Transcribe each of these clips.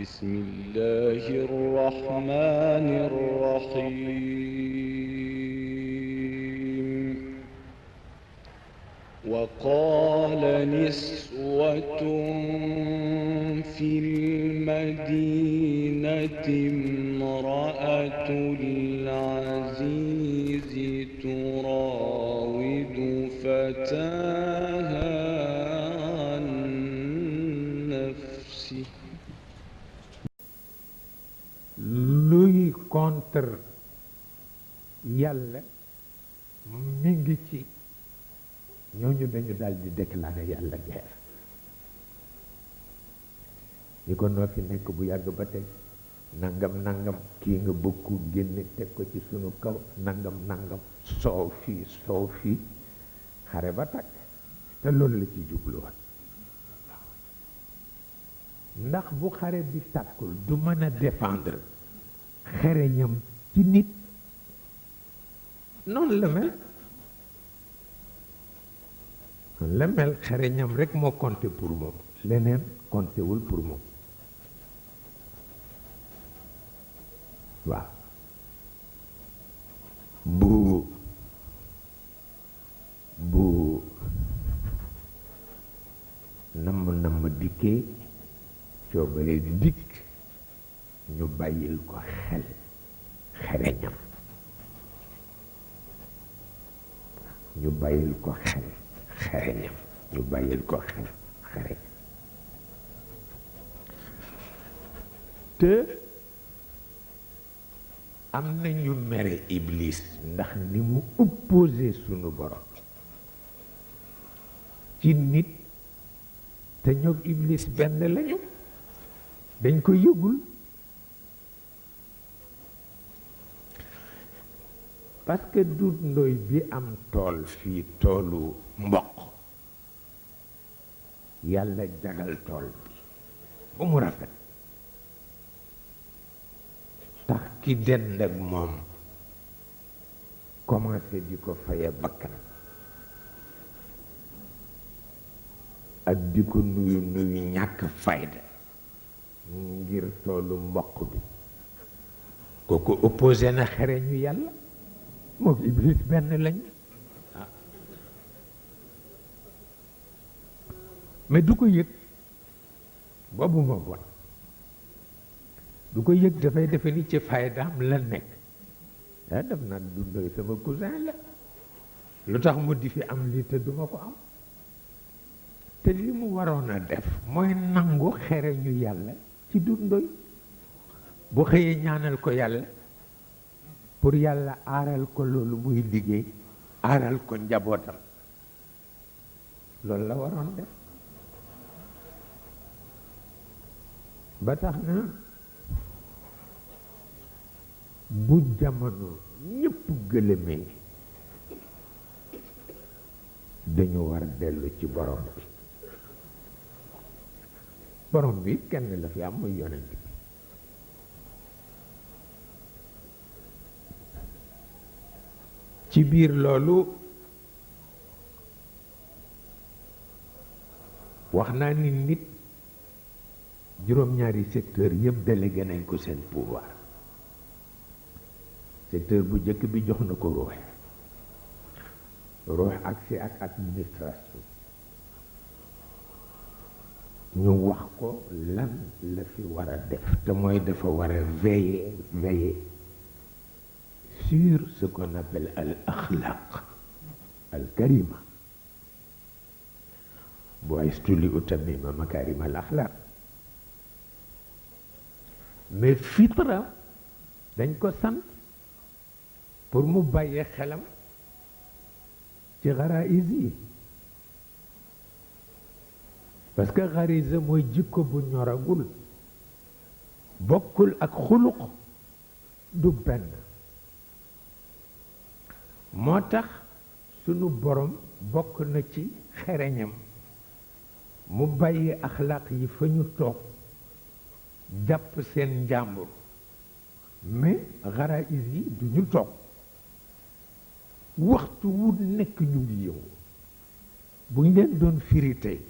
بسم الله الرحمن الرحيم وقال نسوة في المدينة امرأة العزيز تراود فتاها عن نفسه luy contre yàlla mi ngi ci ñooñu dañu daal di déclarer yàlla guerre ni ko noo fi nekk bu yàgg ba tey nangam nangam kii nga bëggu génne teg ko ci sunu kaw nangam nangam soow fii xare ba takk te loolu la ci jubluwoon ndax bu xare bi tàkkul du mën a défendre xereñam ci nit noonu la mel xereñam rek moo compté pour moom leneen compté wul pour moom waaw bu namm dikkee coobale dikk ñu bàyyil ko xel xereñam ñu bàyyil ko xel xereñam ñu bàyyil ko xel xereñam te am na ñu mere Iblis ndax ni mu opposé sunu borom ci nit te ñoog Iblis benn lañu dañ ko yëgul parce que Doudou Ndoye bi am tool fii toolu mboq yàlla jagal tool bi ba mu rafet tax ki dend ak moom commencé di ko faye bakkan ak di ko nuyu ñàkk fayda ngir toolu mboq bi kooku opposé na xereñu yàlla moom Iblis benn lañu mais du ko yëg boobu moo bon du ko yëg dafay defe ni ci faydaam la nekk daf naa Doudou Ndoye sama cousin la lu tax mu di fi am lii te duma ko am te li mu waroon a def mooy nangu xereñu yàlla ci Doudou Ndoye bu xëyee ñaanal ko yàlla pour yàlla aaral ko loolu muy liggéey aaral ko njabootam loolu la waroon def ba tax na bu jamono ñépp gëlëmee dañu war dellu ci borom bi kenn la fi am muy yonent bi ci biir loolu wax naa ni nit juróom-ñaari secteur yëpp délégué nañ ko seen pouvoir secteur bu njëkk bi jox na ko ruux accès ak administration ñu wax ko lan la fi war a def te mooy dafa war a veiller sur ce qu'on appelle al akhlaq al karima bu'istu li utammima makarim al akhlaq mais fitra dañ ko sant pour mu bàyyee xelam ci xaraïs yi parce que xarisa mooy jikko bu ñoragul bokkul ak xuluq du benn moo tax sunu borom bokk na ci xereñam mu bàyyi axlaaq yi fa ñu toog jàpp seen njàmbur mais xaraïs yi du ñu toog waxtu wu nekk ñu ngi yow bu ñu leen doon firi tey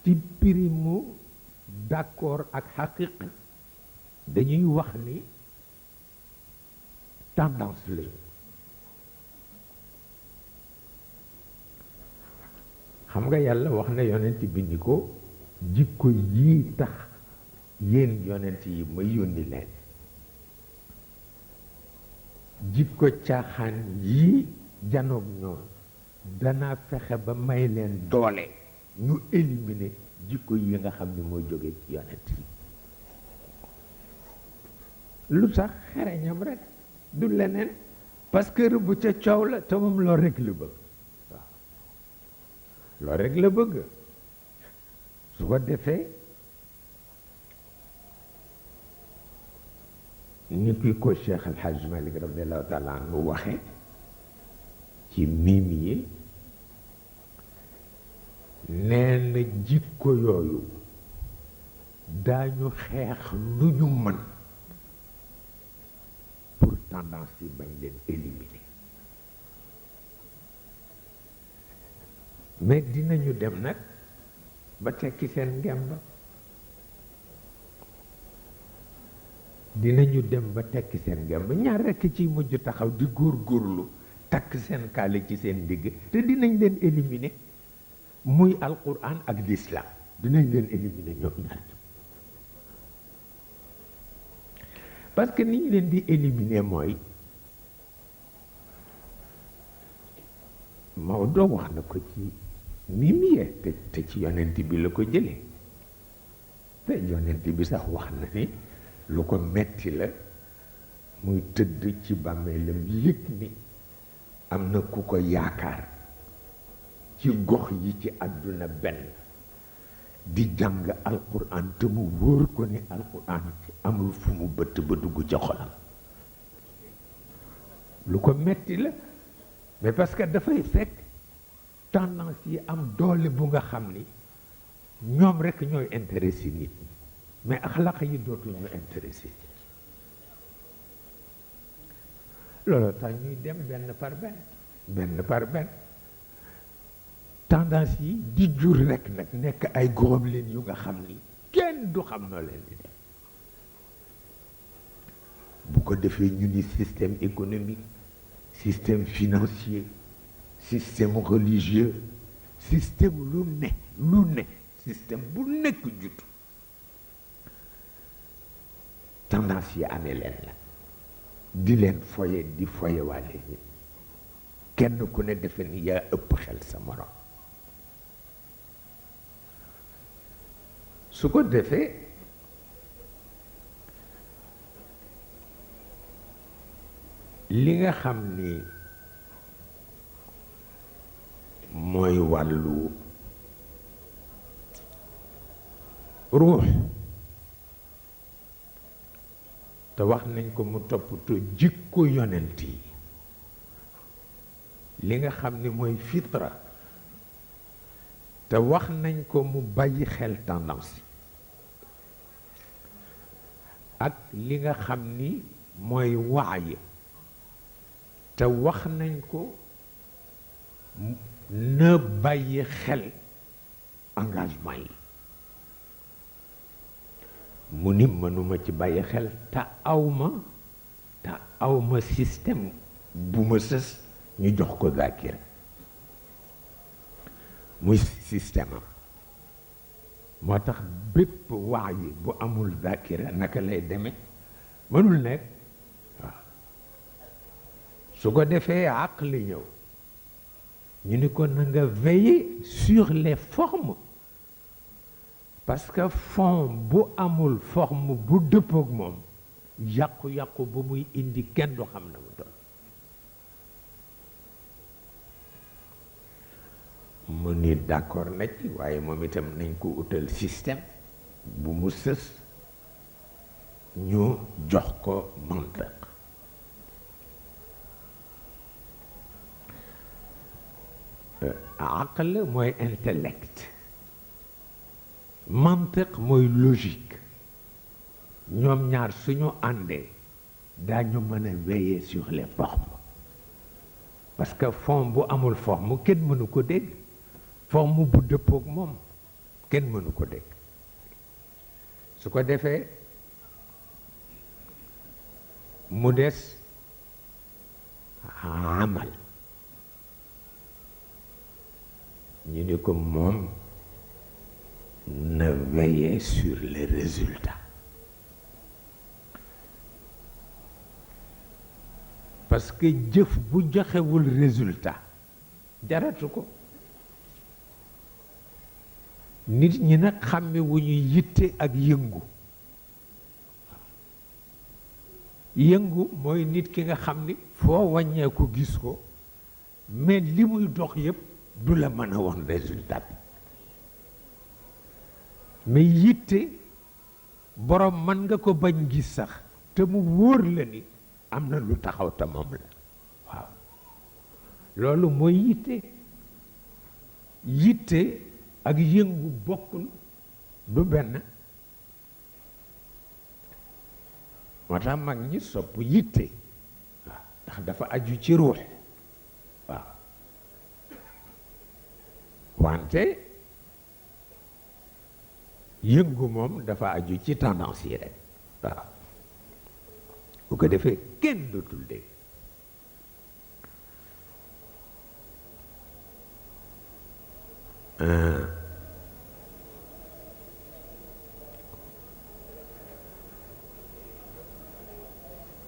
ci pirimu d'accord ak xaqiqa dañuy wax ni tendance lañu. xam nga yàlla wax na yonent bi ni ko jikko yii tax yéen yonent yi ma yónni leen, jikko caaxaan yii janoog ñoom danaa fexe ba may leen doole ñu éliminer jikko yi nga xam ni mooy jóge ci yonent yi. lu tax xereñam rek du leneen, parce que rëbb ca coow la te moom loolu rek la bëgg. waaw loolu rek la bëgg. su ko defee ni ki ko Cheikh El Hadj Malick radiallahu taala anhu waxe ci miim yi, nee na jikko yooyu daañu xeex lu ñu mën pour tendance yi bañ leen éliminer, mais dinañu dem nag ba tekki seen ngemb, dinañu dem ba tekki seen ngemb. ñaar rekk ci mujj taxaw di góorgóorlu takk seen kaale ci seen ndigg te dinañ leen éliminer, muy alquran ak l'islam dinañ leen éliminer ñoom ñaar. parce que ni ñu leen di éliminer mooy Maodo wax na ko ci mimie te ci yonent bi la ko jëlee, te yonent bi sax wax na ni lu ko metti la muy tëdd ci bàmmeelam yëg ni am na ku ko yaakaar ci gox yi ci àdduna benn di jàng alquran te mu wóor ko ni alquran amul fu mu bëtt ba dugg ca xolam. lu ko metti la, mais parce que dafay fekk tendance yi am doole bu nga xam ni ñoom rekk ñooy intéressé nit ñi, mais axlaq yi dootuñu intéressé. loolu tax ñuy dem benn par benn tendance yi di jur rekk nag nekk ay gobelins yu nga xam ni kenn du xam noo leen di def. bu ko defee ñu ni système économique, système financier, système religieux, système lu ne système bu nekk jutu tendance yi amee leen la di leen foye di foye waale nit, kenn ku ne defe ni yaa ëpp xel sa morom. su ko defee li nga xam ni mooy wàllu ruux te wax nañ ko mu toppatoo jikko yonent yi, li nga xam ni mooy fitra te wax nañ ko mu bàyyi xel tendance ak li nga xam ni mooy waay te wax nañ ko na bàyyi xel engagement yi. mu ni mënuma ci bàyyi xel te awma système bu ma sës ñu jox ko zakira muy système am. moo tax bépp wax yi bu amul zakira naka lay demee mënul nekk. waaw su ko defee aqli ñëw ñu ni ko na nga veiller sur les formes, parce que fond bu amul forme bu dëppook moom yàqu-yàqu bu muy indi kenn du xam na mu doon. mu ni d'accord na ci, waaye moom itam nañ ko utal système bu mu sës ñu jox ko mantiq. aql mooy intellect, mantiq mooy logique. ñoom ñaar suñu àndee daañu mën a veiller sur les formes, parce que forme bu amul forme kenn mënu ko dégg, forme bu dëppook moom kenn mënu ko dégg. su ko defee mu des amal ñu ni ko moom na veiller sur les résultats parce que jëf bu joxewul résultat jaratu ko nit ñi nag xàmme wu ñu yitte ak yëngu yëngu mooy nit ki nga xam ni foo wàññeeku gis ko mais li muy dox yépp du la mën a woon résultat bi mais yitte borom mën nga ko bañ gis sax te mu wóor la ni am na lu taxaw te moom la waaw loolu mooy yitte yitte ak yëngu bokkul du benn moo tax mag ñi sopp yitte waaw ndax dafa aju ci ruux waaw wante yëngu moom dafa aju ci tendance yi rek waaw bu ko defee kenn dootul dégg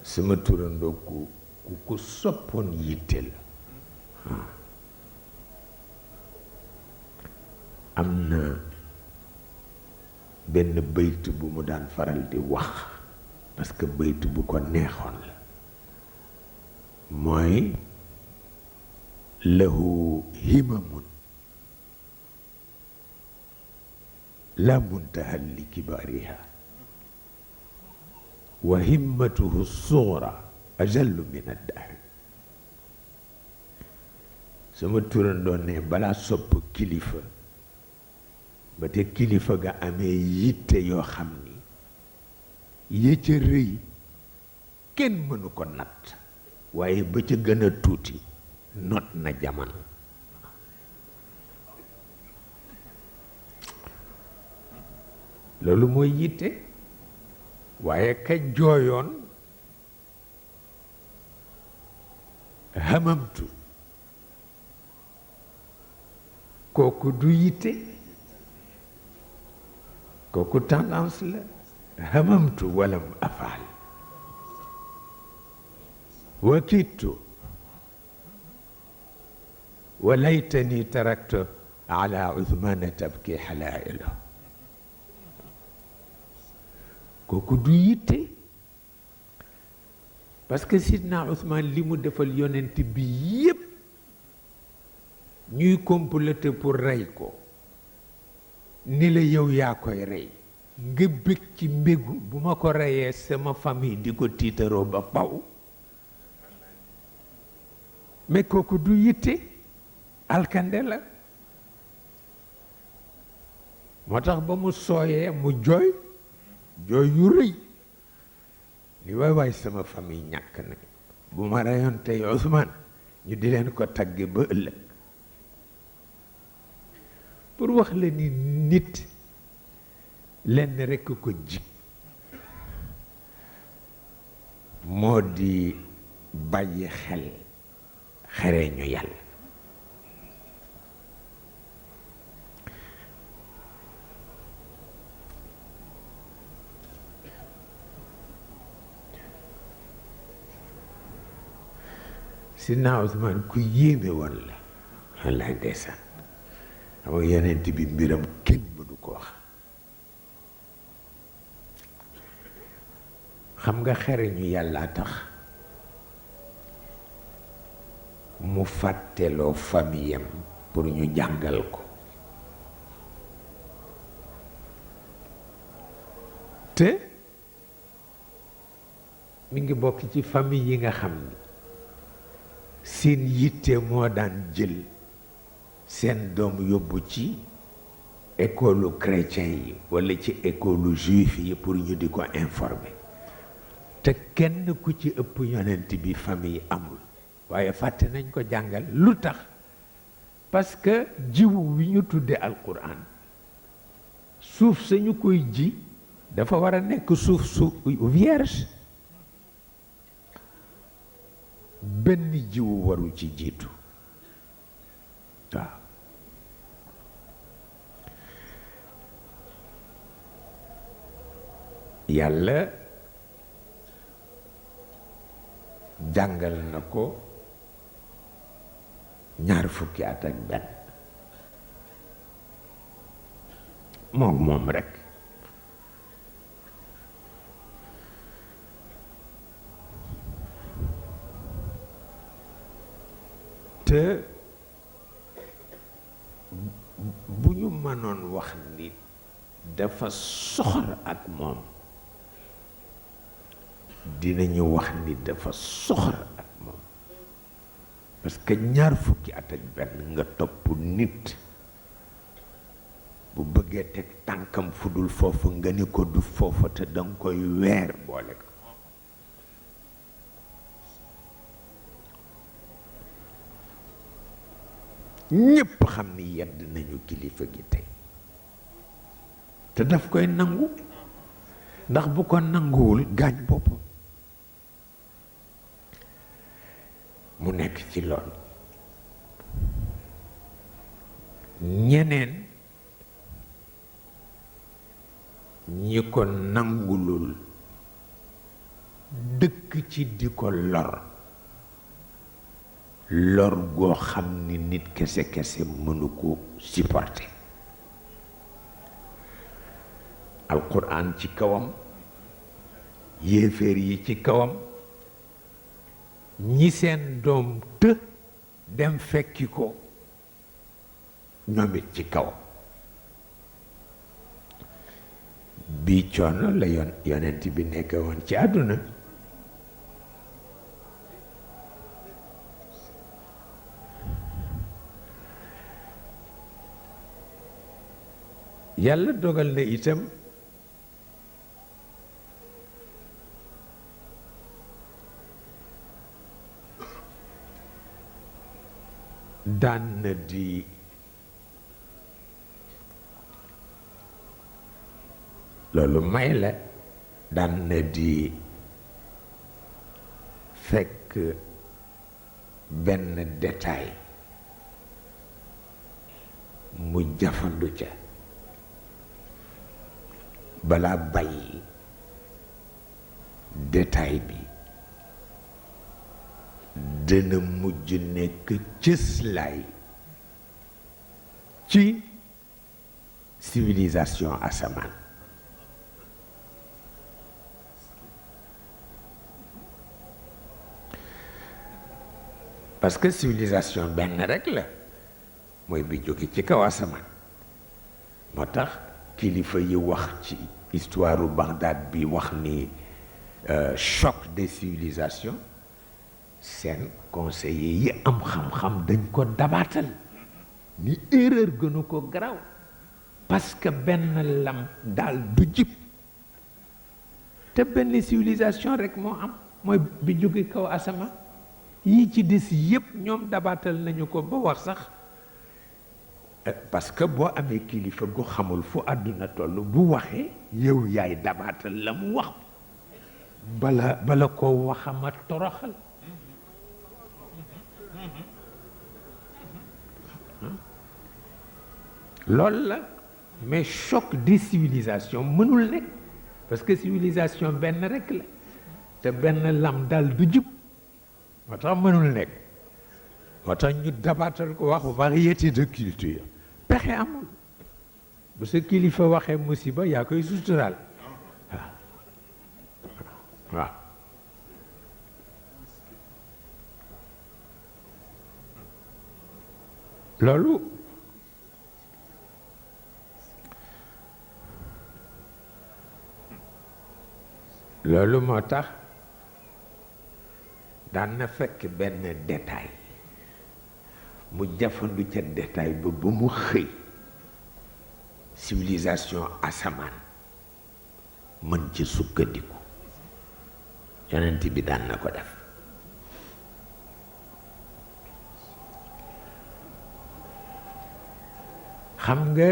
sama turandoo ku soppoon yitte la am na benn bayt bu mu daan faral di wax parce que bayt bu ko neexoon la mooy lahu himamun la muntaha li kibaariha wa himmatuhu sughra ajallu min ad-dahr sama turandoo ne balaa sopp kilifa ba te kilifa ga amee yitte yoo xam ni ya ca rëy kenn mënu ko natt waaye ba ca gën a tuuti not na jamono loolu mooy yitte waaye ka jooyoon hamamtu kooku du yitte kooku tendance la hamamtu walam afaal wa kittu wa laytani taraktu ala Uthmana tabki halailu kooku du yitte parce que sidna Uthman li mu defal yonent bi yépp ñuy comploter pour rey ko ni la yow yaa koy rey nga bëgg ci mbégu bu ma ko reyee sama famille di ko tiitaroo ba paw mais kooku du yitte alkande la moo tax ba mu sooyee mu jooy jooy yu rëy ni waay waay sama famille ñàkk na bu ma reyoon tey Ousmane ñu di leen ko tagge ba ëllëg pour wax la ni nit lenn rekk ko jig moo di bàyyi xel xereñu yàlla Sidna Ousmane ku yéeme woon la wallaay ndeysaan xam nga yonent bi mbiram kenn mënu ko wax xam nga xereñu yàlla tax mu fàtteloo famiyam pour ñu jàngal ko te mi ngi bokk ci famille yi nga xam ni seen yitte moo daan jël seen doom yóbbu ci école chrétien yi walla ci école juif yi pour ñu di ko informer te kenn ku ci ëpp yonent bi famille amul waaye fàtte nañ ko jàngal lu tax parce que jiwu wi ñu tudde alquran suuf sañu koy ji dafa war a nekk suuf su vierge, benn jiwu waru ci jiitu. waaw yàlla jàngal na ko 20 at ak benn moom rekk. te bu ñu mënoon wax ni dafa soxor ak moom, dinañu wax ni dafa soxor ak moom, parce que 20 at ak benn nga topp nit bu bëggee teg tànkam fu dul foofu nga ni ko du foofa te danga koy weer boole ko. ñépp xam ni yedd nañu kilifa gi tey te daf koy nangu, ndax bu ko nanguwul gaañ boppam. mu nekk ci lool. ñeneen ñi ko nangulul dëkk ci di ko lor goo xam ni nit kese mënu ko supporter. alquran ci kawam, yéeféer yi ci kawam, ñi seen doom të dem fekki ko ñoom it ci kawam. bi coono la yonent bi nekk woon ci àdduna. yàlla dogal na itam daan na di loolu may la daan na di fekk benn détail mu jafandu ca balaa bàyyi détail bi dana mujj nekk cëslaay ci civilisation asamaan. parce que civilisation benn rekk la, mooy bi jóge ci kaw asamaan. moo tax kilifa yi wax ci histoire u Bagdad bi wax ni choc des civilisations, seen conseillers yi am xam-xam dañ ko dabaatal ni erreur gënu ko garaaw, parce que benn lam daal du jib te benn civilisation rek moo am, mooy bi jóge kaw asamaan. yi ci des yépp ñoom dabaatal nañu ko ba wax sax parce que boo amee kilifa gu xamul fu àdduna toll bu waxee yow yaay dabaatal la mu wax bala ko waxama toroxal. loolu la, mais choc des civilisations mënul nekk, parce que civilisation benn rekk la te benn lam dal du jub, moo tax mënul nekk. moo tax ñu dabaatal ko wax variété de culture. pexe amul, bu sa kilifa waxee musiba yaa koy suturaal. waaw loolu moo tax daan na fekk benn détail mu jafandu ca détail ba mu xëy civilisation asamaan mën ci sukkandiku. yonent bi daan na ko def. xam nga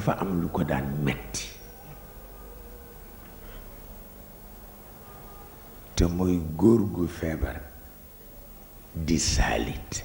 dafa am lu ko daan metti te mooy góor gu feebar di saalit